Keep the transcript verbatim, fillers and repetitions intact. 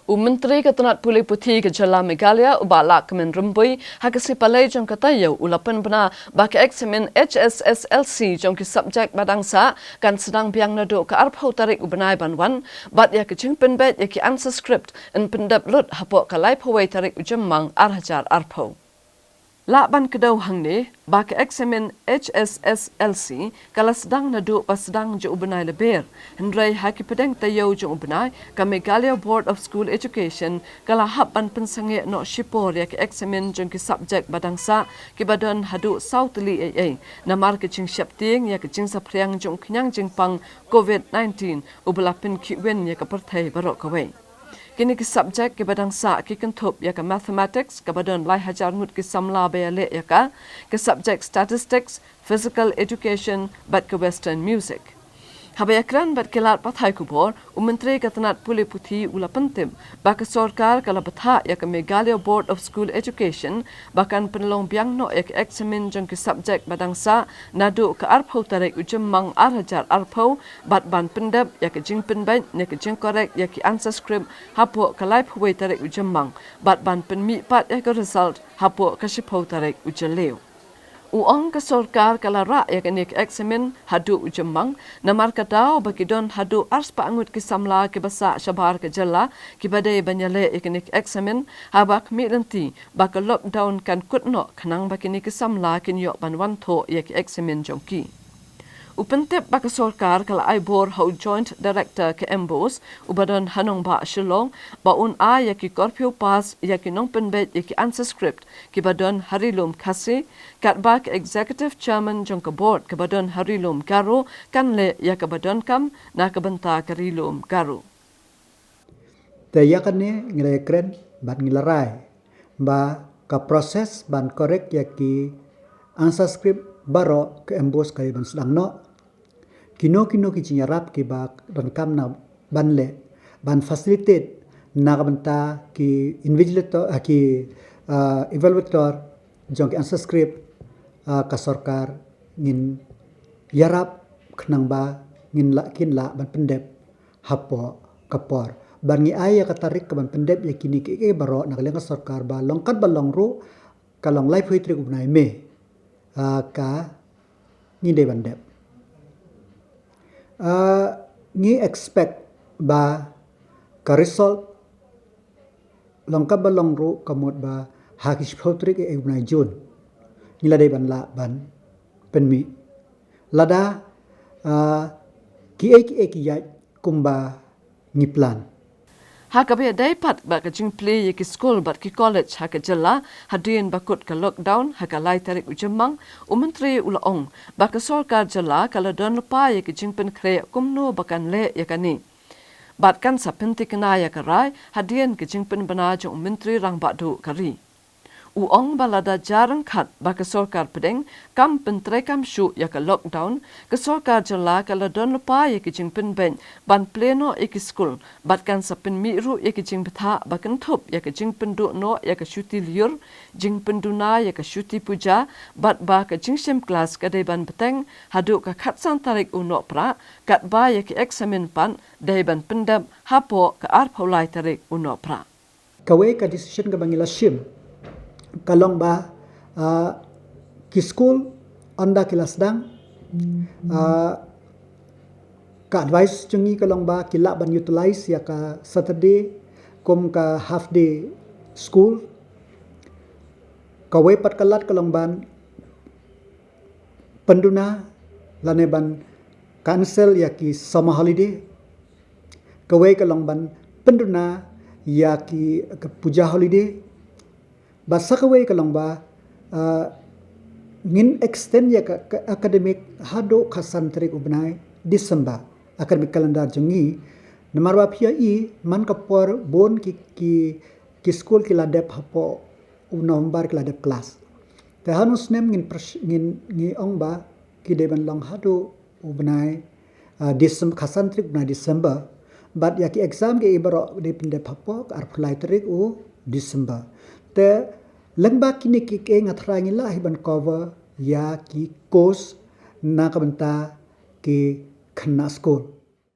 U Myntri ka tnat pule puthi ka jylla Meghalaya, u Bah Lahkmen Rymbui, ha ka sngi Palei jong ka taïew u la pynbna ba ka eksamin H S S L C jong ki subject ba dang sah kan sdang biang naduh ka arphew tarik u bnai ban wan, bad ïa ka jingpynbeit ïa ki answer script yn pyndep lut hapoh ka laiphew wei tarik u Jymmang ar hajar arphew. Lah ban kdew hangne ba ka eksamin H S S L C ka la sdang naduh ba sdang jong u bnai Lber. Hynrei ha ki pdeng taïew jong u bnai, ka Meghalaya Board of School Education ka la hap ban pynsangeh noh shipor ïa ka eksamin jong ki subject ba dang sah, kiba don haduh saw tylli ei ei, namar ka jingsheptieng ïa ka jingsaphriang jong u khñiang jingpang COVID nineteen uba la pynkhih win ïa ka pyrthei baroh kawei. Kine ki subject kiba dang sah ki kynthup ïa ka Mathematics, kaba don lai hajar ngut ki samla ba ïaleh ïa ka, ka subject Statistics, Physical Education bad ka Western Music. Haba ïakren bad ki lad pathai khubor, u Myntri ka tnat pule puthi u la pyntip ba ka sorkar ka la bthah ïa ka Meghalaya Board of School Education ba kan pynlong biang noh ïa ka eksamin jong ki subject ba dang sah naduh ka arphew tarik u Jymmang ar hajar arphew, bad ban pyndep ïa ka jingpynbeit ne ka jingcorrect ïa ki answer script hapoh ka laiphew wei tarik u Jymmang, bad ban pynmih pat ïa ka result hapoh ka shiphew tarik u Jylliew. U ong ka sorkar ka la rah ïa kane ka eksamin haduh u Jymmang, namar ka daw ba ki don haduh arspah ngut ki samla kiba sah shabar ka jylla, kiba dei ban ïaleh ïa kane ka eksamin, haba khmih lynti ba ka lockdown kan kut noh khnang ba kine ki samla kin ïoh ban wan thoh ïa ka eksamin jong ki. U pyntip ba ka sorkar ka la ai bor ha u Joint Director ka MBOSE, uba don ha nongbah Shillong, ba un ai ïa ki curfew pass ïa ki nongpynbeit ïa ki answer script kiba don ha Ri Lum Khasi, katba ka Executive Chairman jong ka board kaba don ha Ri Lum Garo kan leh ïa kaba donkam na ka bynta ka Ri Lum Garo. Te ïa kane ngi la ïakren bad ngi la rai ba ka process ban correct ïa ki answer script baroh ka MBOSE ka dei ban sdang noh. Kino kino ki jingïarap kiba donkam na ban leh, ban facilitate na ka bynta ki invigilator, ah, ki, ah, evaluator jong ki answer script, ah, ka sorkar ngin ïarap khnang ba ngin lah, kin lah ban pyndep hapoh ka por. Bad ngi ai ïa ka tarik ka ban pyndep ïa kine kiei kiei baroh na ka liang ka sorkar, ba long katba long ruh, ka long laiphew tarik u bnai May, ah, ka ngi dei ban dep. Ah, ngi expect ba ka result long katba long ruh ka mut ba ha ki shiphew tarik u bnai June ngi la dei ban lah ban pynmih, lada, ah, kiei kiei ki ïaid kumba ngi plan. Ha kaba ïadei pat bad ka jingplie ïa ki skul bad ki college ha ka jylla hadien ba kut ka lockdown ha ka lai tarik u Jymmang, u Myntri u la ong ba ka sorkar jylla ka la don lypa ïa ka jingpynkhreh kumno ba kan leh ïa kane, bad kan sa pynthikna ïa ka rai hadien ka jingpynbna jong u Myntri Rangbah Duh ka ri. U ong ba lada jar ryngkat ba ka sorkar pdeng kam pyntreikam shuh ïa ka lockdown, ka sorkar jylla ka la don lypa ïa ka jingpynbeit ban plie noh ïa ki skul, bad kan sa pynmih ruh ïa ka jingbthah ba kynthup ïa ka jingpynduh noh ïa ka shuti lyiur, jingpynduna ïa ka shuti puja, bad ba ka jingshim klas ka dei ban bteng haduh ka khatsan tarik u Nohprah, katba ïa ka eksamin pat dei ban pyndep hapoh ka arphew lai tarik u Nohprah. Kawei ka decision kaba ngi la shim ka long ba, ah, ki skul ynda ki la sdang, ah, ka advice jong ngi ka long ba ki lah ban utilize ïa ka Saturday kum ka half day school. Kawei pat ka lad ka long ban pynduna lane ban cancel ïa ki summer holiday. Kawei ka long ban pynduna ïa ki, ka puja holiday. Bad sa kawei ka long ba, ah, ngin extend ïa ka, ka academic haduh khatsan tarik u bnai December, academic calendar jong ngi. Namar ba phi ïohi man ka por bun ki, ki, ki skul ki la dep hapoh u November ki la dep klas. Te ha u snem ngin pres-, ngin, ngi ong ba ki dei ban long haduh u bnai, ah, Decem-, khatsan tarik u bnai December. Bad ïa ki exam kiei baroh dei pyndep hapoh ka arphew lai tarik u December. Te lyngba kine kiei nga tharai ngi lah hi ban cover ïa ki course na ka bynta ki khynnah skul.